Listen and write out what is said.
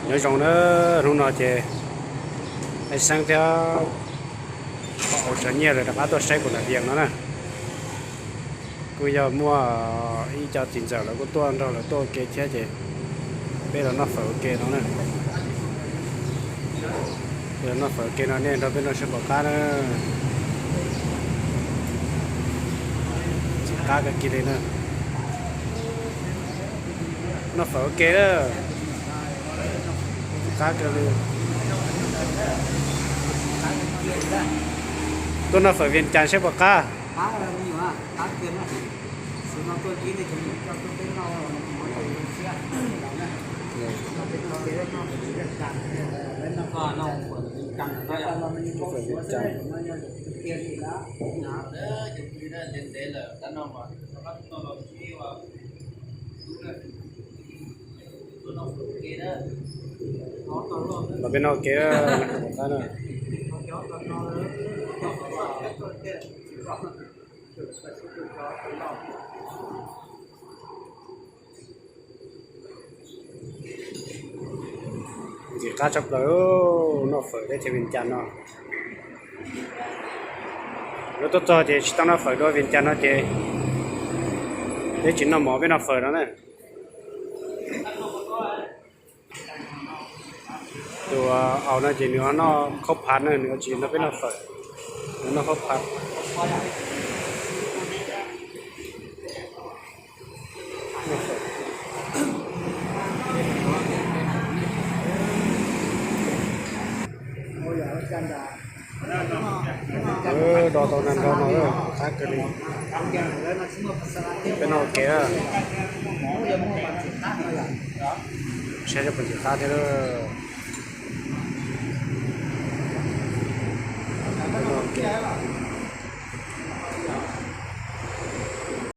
Nyob zoo na, hnub no ces Xeeb thiab Au Tsav Nyiaj lawv rov qab tuaj saib kuv nam vias no na. Kuj yog muaj ib co txiv ntxawm lawv kuj tuaj nrog lawv tuaj ua ke thiab ces peb los noj fawm ua ke no na. Peb los noj fawm ua ke no, nej nrog peb noj seb puas qab na. Tsis qab kawg kiag li na. Noj fawm ua ke na. Qab kawg li. Tuaj noj fawm Vias Cas seb puas qab. Los peb noj ua ke na. Ntxim qab tshaj plaws, noj fawm teb chaws Vias Cas no. Lawv tuaj txog ces tsis tau noj fawm dua Vias Cas no ces peb tsis noj mov, peb noj fawm no na. Tus Au no ces nws noj khaub phav na, nws tsis nrog peb noj fawm, nws noj khaub phav. Do tau neeg nrog no, qab kawg li. Peb noj ua ke, saib seb puas ntxim qab thiab lawm.